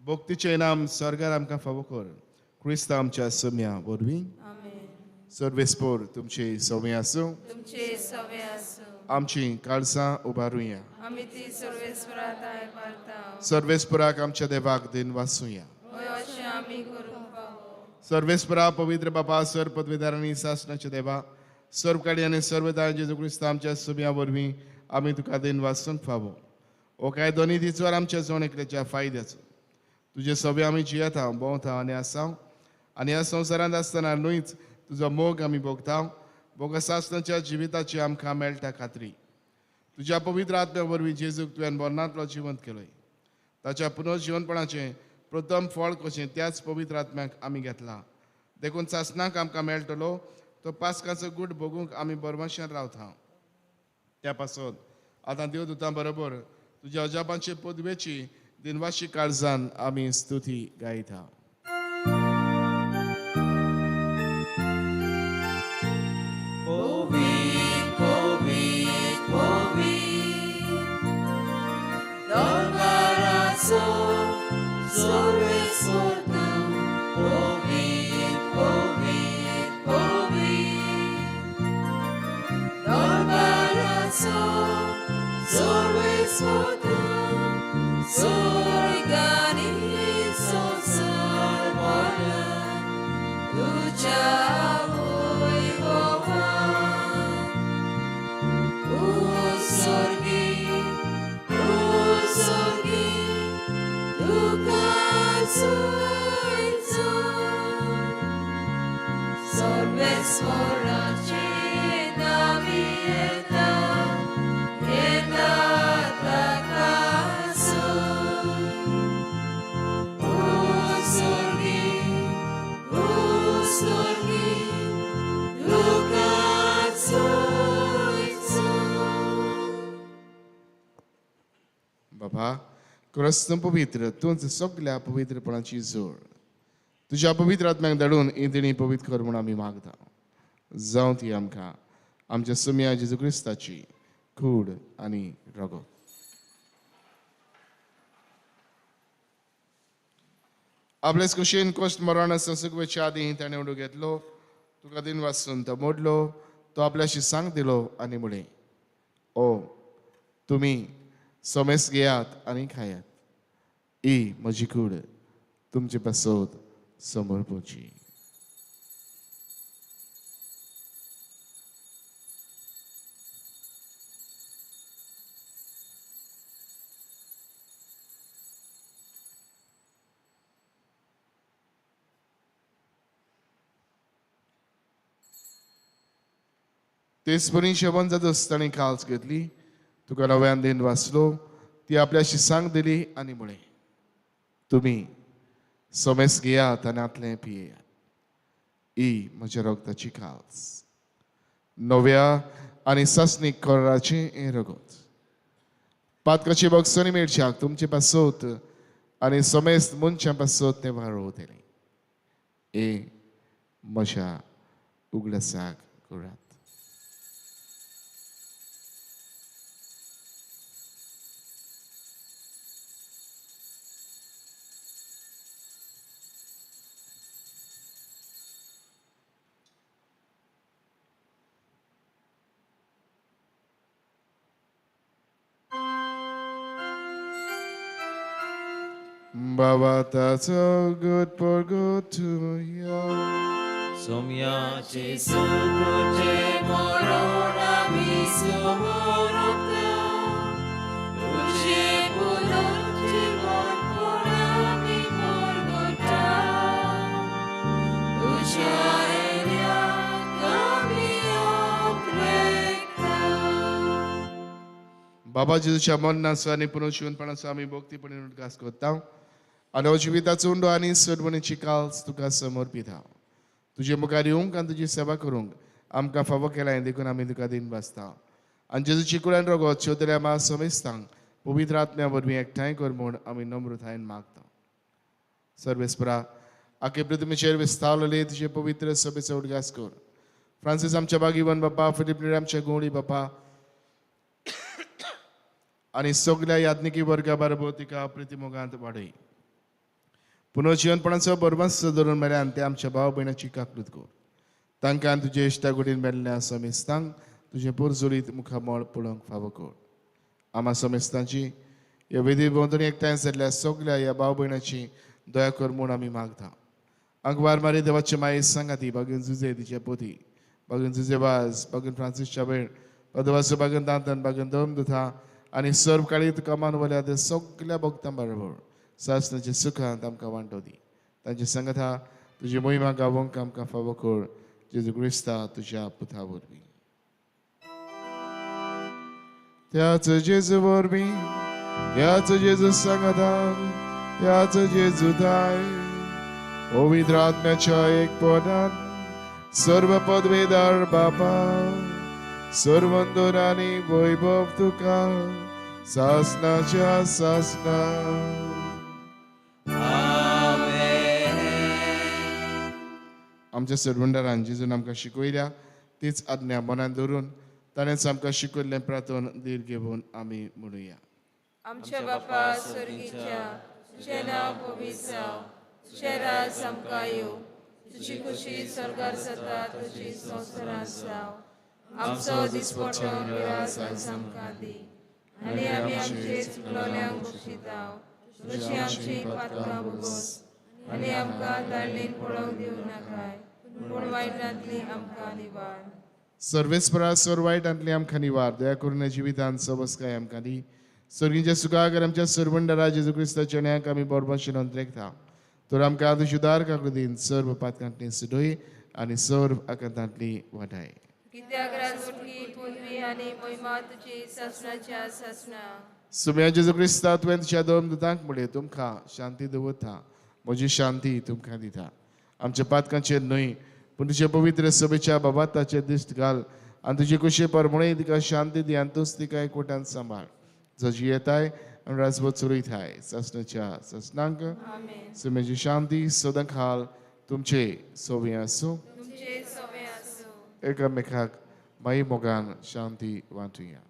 भक्तीचें इनाम स्वर्गार आमकां फावो कर, क्रिस्त आमच्या सम्या वरवीं. आमेन. सर्वेस्पर तुमचे सवय आसूं. तुमचे सवे आसूं. आमची काळजां उबारुया. आमी ती सर्वेस्वरा दाय पारता. सर्वेस्पराक आमच्या देवाक दिन वाचुया. हय, अशें आमी करूंक फावो. सर्वेस्परा पवित्र बापा, सर्व पदवीदार आनी सासणाच्या देवा, सर्व काडी आनी सर्व दान जेजू क्रिस्त आमच्या सुम्या वरवीं आमी तुका दिन वाचूंक फावो. हो काय दोनी दिचवार आमच्या जण एकल्याच्या फायद्याचो. तुजे सवे आमी जियेता, भोंवता आनी आसा आनी ह्या संवसारांत आसतना न्हूच तुजो मोग आमी भोगता. भोग सासणाच्या जिविताची आमकां मेळटा खात्री. तुज्या पवित्र आत्म्या वरवीं जेजूक तुवें मरणांतलो जिवंत केलोय. ताच्या पुनर्जिवनपणाचें प्रथम फळ कशें त्याच पवित्र आत्म्याक आमी घेतला. देखून सासणाक आमकां मेळटलो तो पास्काचो गूट भोगूंक आमी बरमाशान रावता. त्या पासत आतां देवदूतां बरोबर तुज्या अजापांचे पदवेची दिनवाशी काळजान आमी स्तुती गायता. पवीत पवीत पवीत दोंगराचो सर्वेस्पर तूं, पवीत पवीत पवीत दोंगराचो सर्वेस्पर तूं, स्वर्गानी संवसार भरला तुज्या वैभवान. उत्सर्गी उत्सर्गी तुका चोयचो सर्वेस्वराचे नावी येता येता ताका सोय. उत्सर्गी उत्सर्गी तुका चोयचो. बाबा क्रस्त पवित्र तूंच सगल्या पवित्रपणाची जोड. तुज्या पवित्र आत्म्याक धाडून ही देणी पवित्र कर म्हूण आमी मागता. जावं ती आमकां आमच्या सुम्या जेजू क्रिस्ताची कूड आनी रगत. आपलेच कुशीन कोश्ट मरण संसुकवेच्या आदीं ताणें उडू घेतलो, तुका दिन वाचून तो मोडलो, तो आपल्याशी सांग दिलो आनी म्हणलें, ओ तुमी समेस घेयात आनी खायात, ही म्हजी कूड तुमचे पासत समर्पची. तेच परी जेवण जातच ताणें काल्स घेतली, तुका नव्यान दिन वाचलो, ती आपल्याशी सांग दिली आनी म्हणलें, तुमी समेस घेयात आनी आतलें पियेयात, ही म्हज्या रगताची काल्स, नव्या आनी सासणीक कराराचें हें रगत. पातकाची बक्षणी मेळच्याक तुमचे पासत आनी समेस्त मनशां पासत तें वारोवतलें. ए म्हज्या उगडासाक करात. Baba, that's so good for good to you. Somya Jesu tuje morona mi sumorota tuje punarjivan purami morgota tuje elia kami oprekta. बाबा जेजूच्या मरणाचो आनी पुनर्जिवनपणाचो आमी भक्तीपणे उडगास करता आनी हो जिविताचो उंडो आनी सोडवणेची काल्स तुका समर्पिता. तुजे मुखार येवंक आनी तुजी सेवा करूंक आमकां फावो केलाय देखून आमी तुका दिन बसता. आनी जेजूची कुळान रगत शेवतल्या मा समेस्तांक पवित्र आत्म्या वरवीं एकठांय कर म्हूण आमी नम्रतायेन मागता. सर्वेस्परा आखे पृथ्वीचेर विस्तावलेले तुजे पवित्र सभेचो उडगास कर. फ्रांसीस आमच्या बागीवन बापा, फिलीप नेरी आमच्या गोंडी बापा आनी सगल्या याज्ञिकी वर्गा बरोबर तिका प्रितीमोगांत वाडय. पुनर्जिवनपणाचो बरबस धरून मेल्यान ते आमच्या भाव भयणाची काकूत कर. तांकां तुजे इश्टागुडीन मेल्ल्या समेस्तांक तुजें पोरजोरीत मुखामळ पळोवंक फावो कर. आमा समेस्तांची ह्या वेदी भोंवतणी एकठांय जाल्ल्या सगल्या ह्या भाव भयणाची दया कर म्हूण आमी मागता. आंकवार मारी देवाचे माये सांगाती बागेन जुजे तिचे पोती, बागेन जुजे वाज, बागेन फ्रांसीस चाबेण, पदवासो बागेन दांतन, बागेन दोम दुथा आनी सर्व काळी तुका मानवल्या त्या सगल्या भक्तां बरोबर सासनाचे सुखांत आमकां वांटो दी. तांचे संगता तुजी मोहिमा गावोंक आमकां फावो कर. जेजू क्रिस्ता तुज्या पुता वरवीं. त्याच जेजू वरवीं, त्याच जेजू सांगातान, त्याच जेजू दाय पवित्र आत्म्याच्या एकपणान सर्व पदवेदार बापा सर्वंदोर आनी वैभव तुका सासनाच्या सासना. आमच्या सरवंडारान जेजून आमकां शिकयल्या तीच आज्ञा मनान धरून ताणेंच आमकां शिकयल्लें प्रार्थन धीर घेवन आमी म्हणुया. आमच्या बापा स्वर्गीच्या, तुजें नांव पवित्र जावं, तुजें राज आमकां येवं, तुजी खुशी स्वर्गार जाता तशी संवसारांत जावं. आमचो दिसपट्टो मिरास आयज आमकां दी आनी आमी आमचे चुकलोल्यांक बक्षिताव तशी आमची पातकां भोगोस आनी आमकां ताळणेन पळोवंक दिवं नाकाय पूण वायटांतली आमकां निवार. सर्वेस्परा सर्व वायटांतली आमकां निवार. दया करून जिवितांत सबसकाय आमकां दी. सर्गीच्या सुखागर आमच्या सर्वंडरा जेजू क्रिस्ताच्या न्यायाक आमी बरोबर अंतरेकता तर आमकां तुजी उदार काकुळटीन सर्व पातकांतली सुडय आनी सर्व आकांतांतली वाटाय. कित्याक राजवटकी पुनवी आनी मोहिमा तुजी सासणाच्या सासणा. सुम्या जेजू क्रिस्ता तुवें तुज्या दोन दुतांक म्हणलें तुमकां शांती दवरता, म्हजी शांती तुमकां दिता. आमच्या पातकांचेर न्हय पूण तुजे पवित्र सभेच्या बाबाताचेर दिश्ट घाल आनी तुजे कुशे परमणे तिका शांती दी आनी तूच तिका एकवटान सांबाळ. जशी येताय आनी राजवट चलयताय सासणाच्या सासणांक. सुम्याची शांती सदां खाल तुमचे सोवे आसूं. एकामेकाक माई मोगान शांती वांटुया.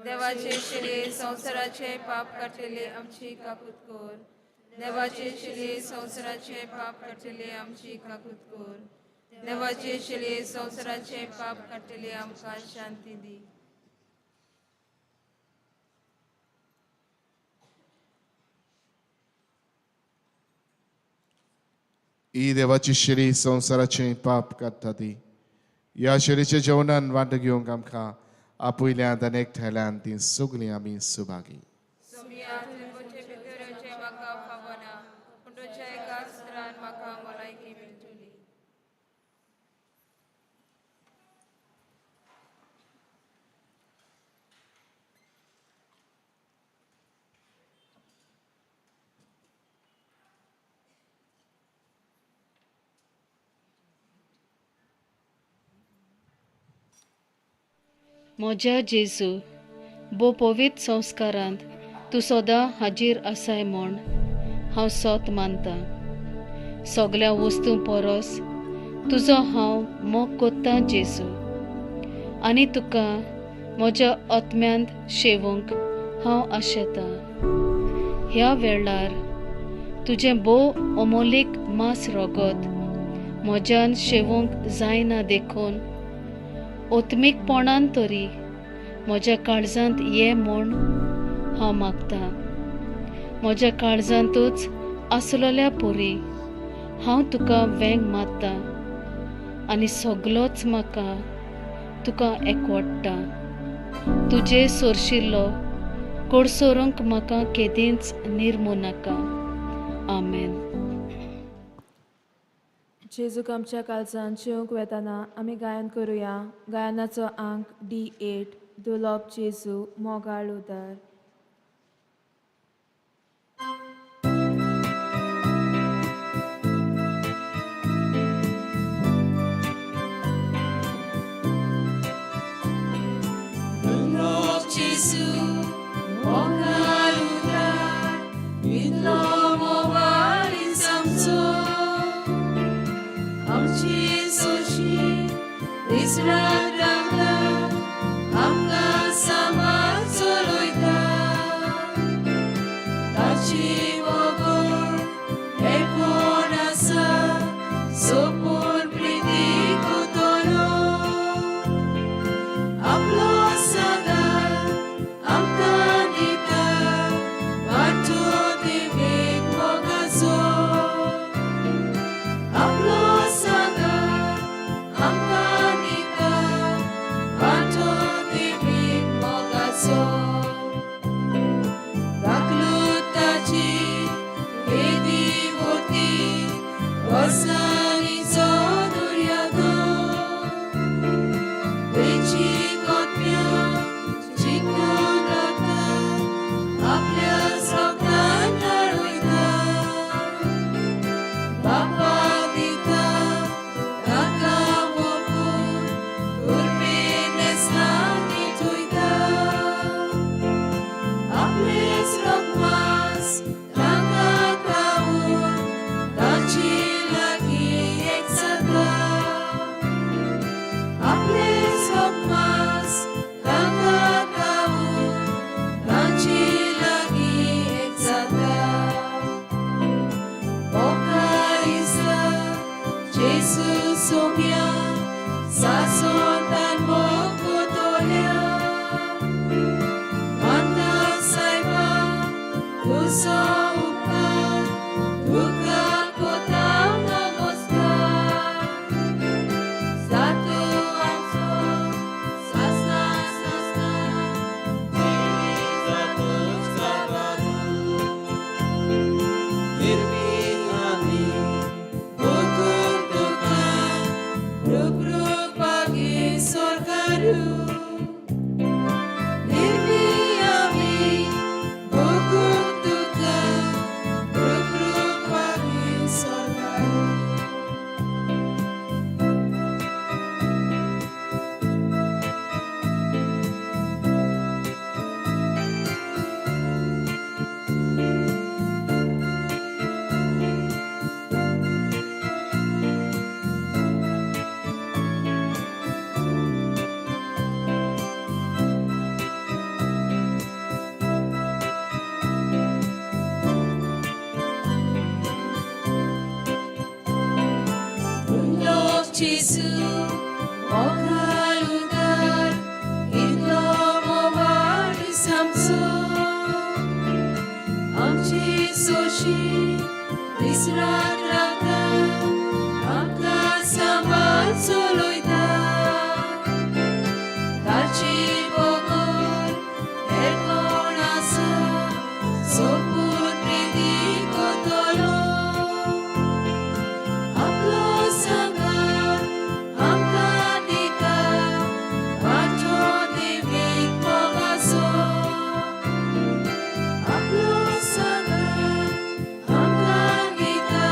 देवाचे शिले संवसाराचे पाप काडटले आमची काकूत कर. देवाचे शिले संवसाराचे पाप काडटले आमची काकूत कर. देवाचे शिले संवसाराचे पाप काडटले आमकां शांती दी. ही देवाची शिरी संवसाराचे पाप काडटा ती ह्या शिरीच्या जेवणान वांटो घेवंक आमकां आपयल्यांत आनी एकठांयल्यान ती सगळीं आमी सुभागी. म्हज्या जेजू, भोव पवित्र संस्कारांत तूं सदां हाजीर आसाय म्हूण हांव सोत मानतां. सगळ्या वस्तूं परस तुजो हांव मोग कोत्तां जेजू, आनी तुका म्हज्या आत्म्यांत शेवूंक हांव आशेतां. ह्या वेळार तुजें भोव अमोलीक मांस रगत म्हज्यान शेवूंक जायना देखून आत्मीकपणान तरी म्हज्या काळजांत ये म्हूण हांव मागतां. म्हज्या काळजांतूच आसलेल्या परी हांव तुका वेंग मारतां आनी सगलोच म्हाका तुका एकवडटा. तुजे सोरशिल्लो कोडसोरूंक म्हाका केदींच निर्मू नाका. आमेन. जेजूक आमच्या काळजान शेवंक वेतना आमी गायन करुया. गायनाचो आंक D8, दुलोप जेजू मोगाळ उदार. Gesù, मोगाळ उदार, इतलो मोगाळ आमचो, आमची सोशी दीस रात रावता, आमकां सांबाळ चलयता. ताची मोगोळ हेर कोण आसा, सोपून प्रिती कोतलो, आपलो सदां आमकां दिता, वांटो देवीक मोगाचो. आपलो सदां आमकां दिता, वांटो देवीक मोगाचो. वागणूक ताची येदी व्हडली, वर्सांनीचो दर्यागो, वेंचीक आत्म्यांक जिखून रावता, आपल्याच रगतान न्हाणयता. बापा दिता ताका ओंपून, उर्बेन न्हेसणांनी धुयता. आपलेच रगमांस तांकां खावून, ताचे लागीं एक जाता. आपलेच रगमांस तांकां खावून, ताचे लागीं एक जाता. मोगाळिसा जेजू सोम्या, सासोंतान मोग कोतोल्या. मानता सायबा तुजो उपकार, तुका कोता नमस्कार. जातू आमचो सासना सासना, जातूच कारभारू, निर्मी आमी भोगूंक तुका रुपरुपागे सोर्गारू. निर्मी आमी भोगूंक तुका रुपरुपागे सोर्गारू. Lord Gesù, मोगाळ उदार, इतलो मोगाळ आमचो, आमची सोशी दीस रात रावता, आमकां सांबाळ चलयता. ताची बगर हेर कोण आसा, सोपून प्रिती कोतलो. आपलो सांगात आमकां दिता, वांटो देवीक मोगाचो. आपलो सांगात आमकां दिता,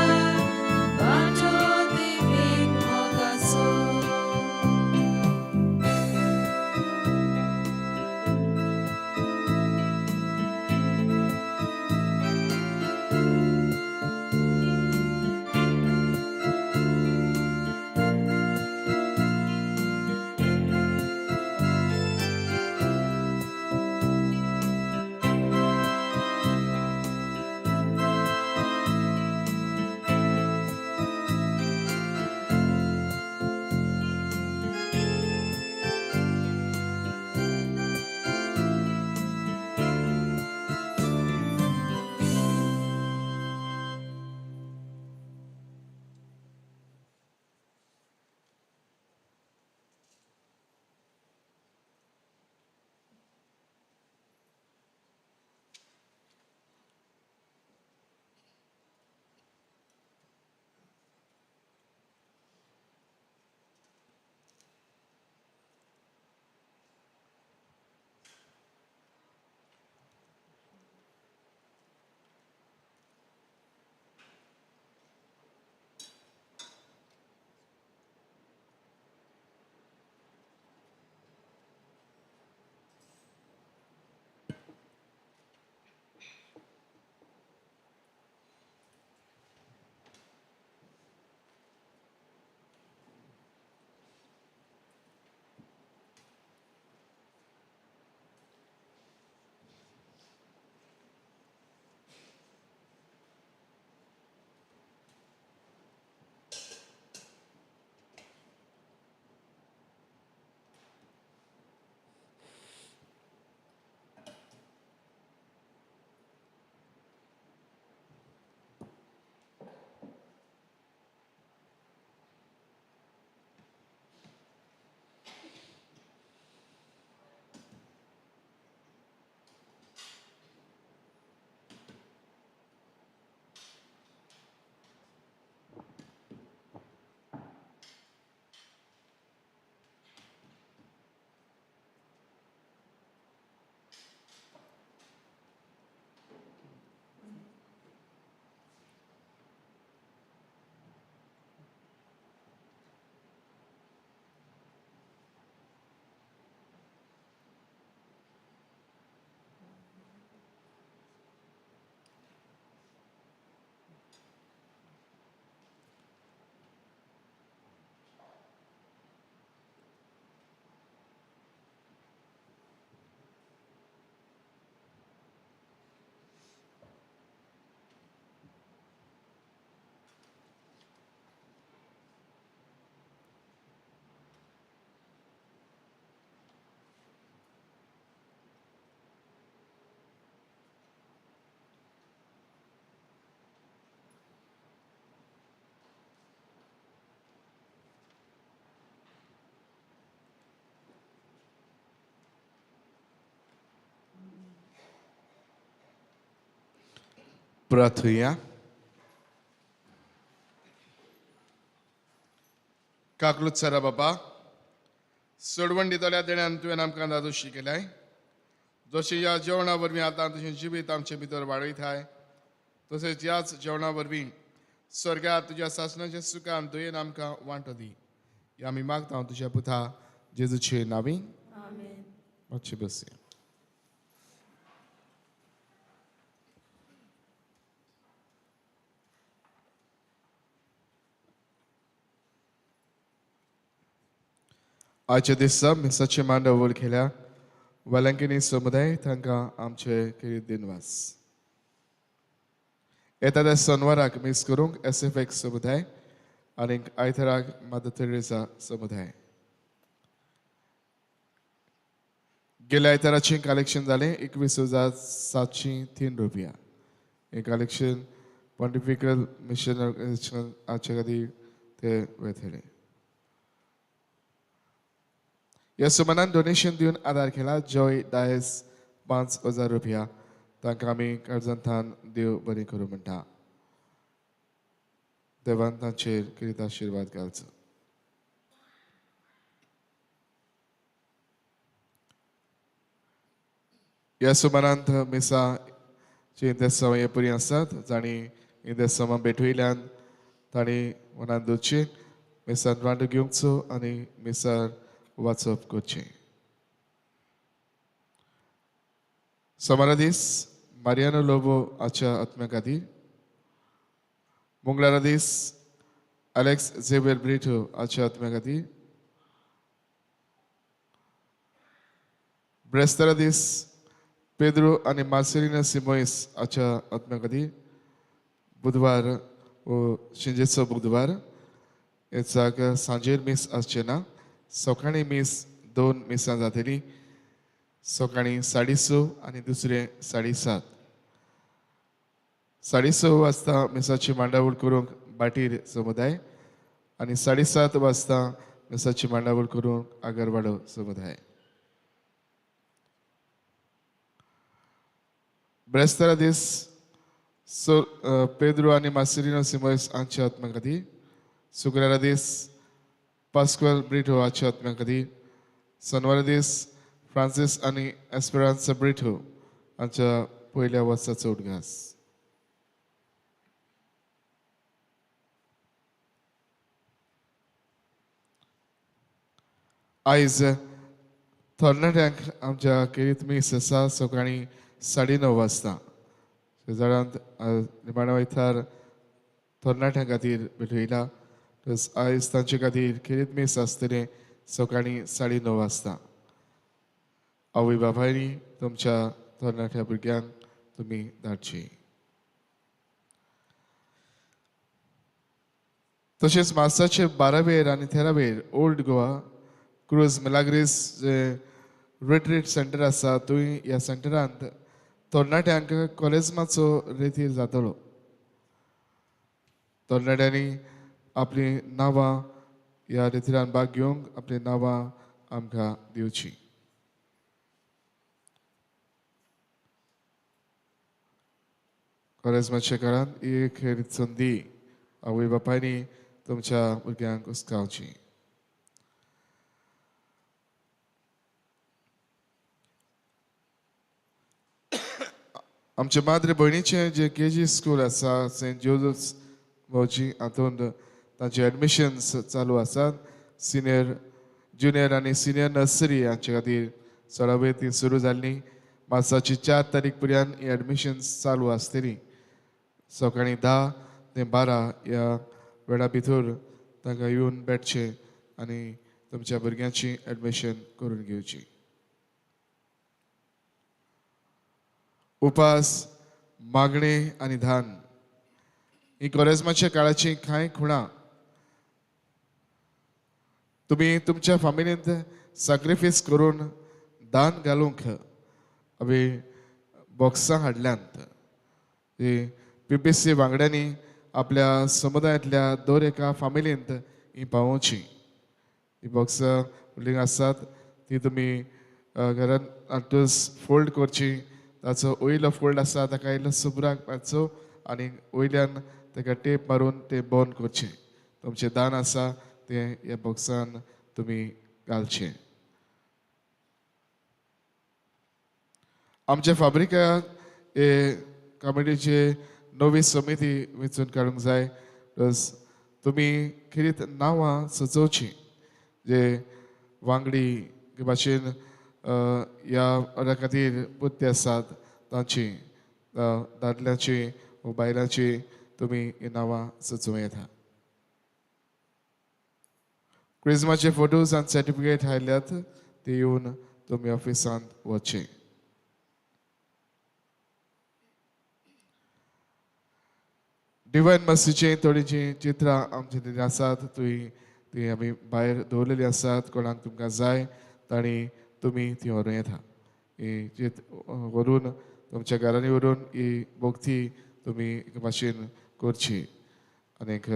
प्रार्थुया. काकलूत सरा बाबा, सोडवण दितल्या देण्यान तुवें आमकां दादोशी केल्याय, जशें ह्या जेवणा वरवीं आतां तुजें जिवीत आमचे भितर वाडयताय, तशेंच ह्याच जेवणा वरवीं स्वर्गात तुज्या सासणाच्या सुखान तुवें आमकां वांटो दी. ह्या आमी मागता तुज्या पुता जेजूचे नांवी. मातशें बसया. आयच्या दिसा मिसाचे मांडव केल्या वेलंकिनी समुदाय तांकां आमचे खेरीत दिनवास. येता त्या सोनवाराक मीस करूंक एस एफ एक्स समुदाय आनी आयताराक मदर तेरेसा समुदाय. गेल्या आयताराचें कलेक्शन जालें 21,703 रुपया. हें कलेक्शन पॉन्टिफिकल मिशन ऑर्गनायझेशन हाचे खातीर ते वेतले. ह्या सुमनान डोनेशन दिवन आदार केला जॉय डायस 5,000 रुपया. तांकां आमी काळजांतल्यान देव बरें करूं म्हणटा. देवान तांचेर कितें आशिर्वाद घालचो. ह्या सुमारांत मिसाचीं देसांव हे पुरी आसात जांणी ही देसांवां भेटयल्यान तांणी मनान दवरचें, मिसांत वांटो घेवचो आनी मिसार वाचप करचें. सोमारा दीस मारियानो लोबो हाच्या आत्म्या खातीर, मंगळारा दीस अलेक्स झेवियर ब्रिटो हाच्या आत्म्या खातीर, ब्रेस्तारा दीस पेद्रो आनी मार्सेलिनो सिमोइस हाच्या आत्म्या खातीर, बुधवार वो शिंजेचो बुधवार हेचाक सांजेर मीस आसचें ना, सकाळीं मीस 2 मिसां जातली, सकाळीं 6:30 आनी दुसरें 7:30. 6:30 वाजता मिसाची मांडावळ करूंक बाटीर समुदाय आनी 7:30 वाजता मिसाची मांडावळ करूंक आगरवाडो समुदाय. ब्रेस्तारा दीस पेद्रो आनी मार्सेलिनो सिमोइस हांच्या आत्म्या खातीर, शुक्रारा दीस पास्क्वाल ब्रिटो हाच्या आत्म्या खातीर, शनवारा दीस फ्रांसीस आनी एस्पेरांसा ब्रिटो हांच्या पयल्या वर्साचो उडगास. आयज तरणाट्यांक आमच्या खेरीत मीस आसा सकाळीं 9:30 वाजता. शेजारांत निमाण्या वयतार तरणाट्यां खातीर भेटयला. आयज तांचे खातीर खेरीत मीस आसतलें सकाळीं 9:30 वाजता. आवय बापायनी तुमच्या तरणाट्या भुरग्यांक तुमी धाडची. तशेंच मार्साचे 12वेर आनी 13वेर ओल्ड गोवा क्रूज मिलाग्रीस जे रिट्रीट सेंटर आसा थंय ह्या सेंटरांत तरणाट्यांक कॉलेजमाचो रेतीर जातलो. तरणाट्यांनी आपलीं नांवां ह्या रेतिरान भाग घेवंक आपलीं नांवां आमकां दिवचीं. कॉलेजमाच्या काळांत एक खेरीत संदी आवय बापायनी तुमच्या भुरग्यांक उस्कावची. आमचे माद्रे भयणीचें जे के जी स्कूल आसा सेंट जोजफ भावजी हातूंत तांचे एडमिशन्स चालू आसात. सिनियर ज्युनियर आनी सिनियर नर्सरी हांचे खातीर सोळावे ती सुरू जाल्ली. मार्साची 4 तारीख पर्यंत ही एडमिशन्स चालू आसतली. सकाळीं 10 ते 12 ह्या वेळा भितर तांकां येवन भेटचें आनी तुमच्या भुरग्यांची एडमिशन करून घेवची. उपास, मागणें आनी धान ही कोरेज्माच्या काळाची कांय खुणां. तुमी तुमच्या फामिलींत सॅक्रिफायस करून दान घालूंक आमी बॉक्सां हाडल्यांत. ती पी पी सी वांगड्यांनी आपल्या समुदायांतल्या दर एका फामिलींत ही पावोवची. ही बॉक्सां बिल्डींग आसात ती तुमी घरांत हाडटूच फोल्ड करची. ताचो वयलो फोल्ड आसा ताका इल्लो सुबराक मारचो आनी वयल्यान ताका टेप मारून तें बंद करचें. तुमचें दान आसा तें ह्या बॉक्सान तुमी घालचें. आमच्या फाब्रिका हे कमिटीचे नवी समिती वेंचून काडूंक जाय. प्लस तुमी खेरीत नांवां सुचोवचीं जे वांगडी भाशेन ह्या अर्दा खातीर पुत्ते आसात तांची दादल्यांची वा बायलांची तुमी हीं नांवां सुचोवं येता. क्रिजमाचे फोटोज आनी सर्टिफिकेट आयल्यात ते येवन तुमी ऑफिसांत वचचें. डिवायन मर्सीचीं थोडीशीं चित्रां आमचे थंय आसात, ती आमी भायर दवरलेलीं आसात. कोणाक तुमकां जाय तांणी तुमी ती व्हरूं येता. ही चित्र व्हरून तुमच्या घरांनी व्हरून ही भक्ती तुमी एके भाशेन करची आनीक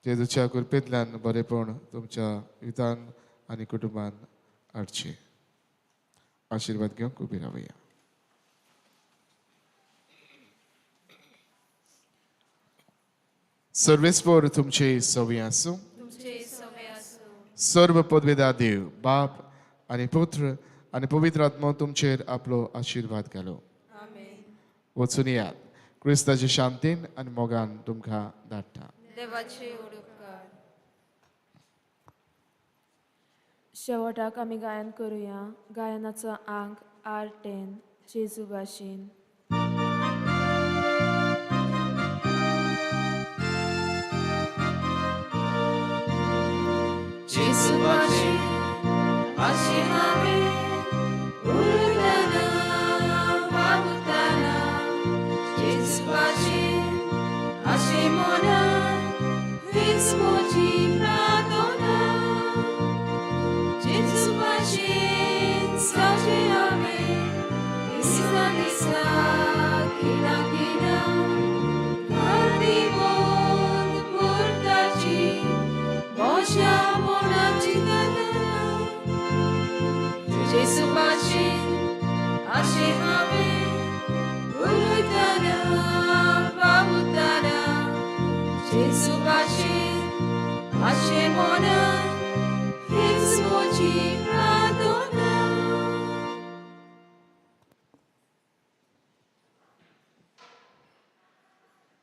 जेजूच्या कृपेंतल्यान बरेपण तुमच्या हितान आनी कुटुंबान हाडचें. आशिर्वाद घेवंक उबी रावया. सर्वेस्पोर तुमचे सवी आसूं. सर्व पदवेदा देव बाप आनी पुत्र आनी पवित्र आत्मो तुमचेर आपलो आशिर्वाद घालो. वचून यात. क्रिस्ताचे शांतीन आनी मोगान तुमकां धाडटा. शेवटाक आमी गायन करुया. गायनाचो आंक R10 जेजू भाशेन. जेजू भाशेन अशें हांवें उलयतना वावुरतना जेजू भाशेन अशें मनान हीच म्हजी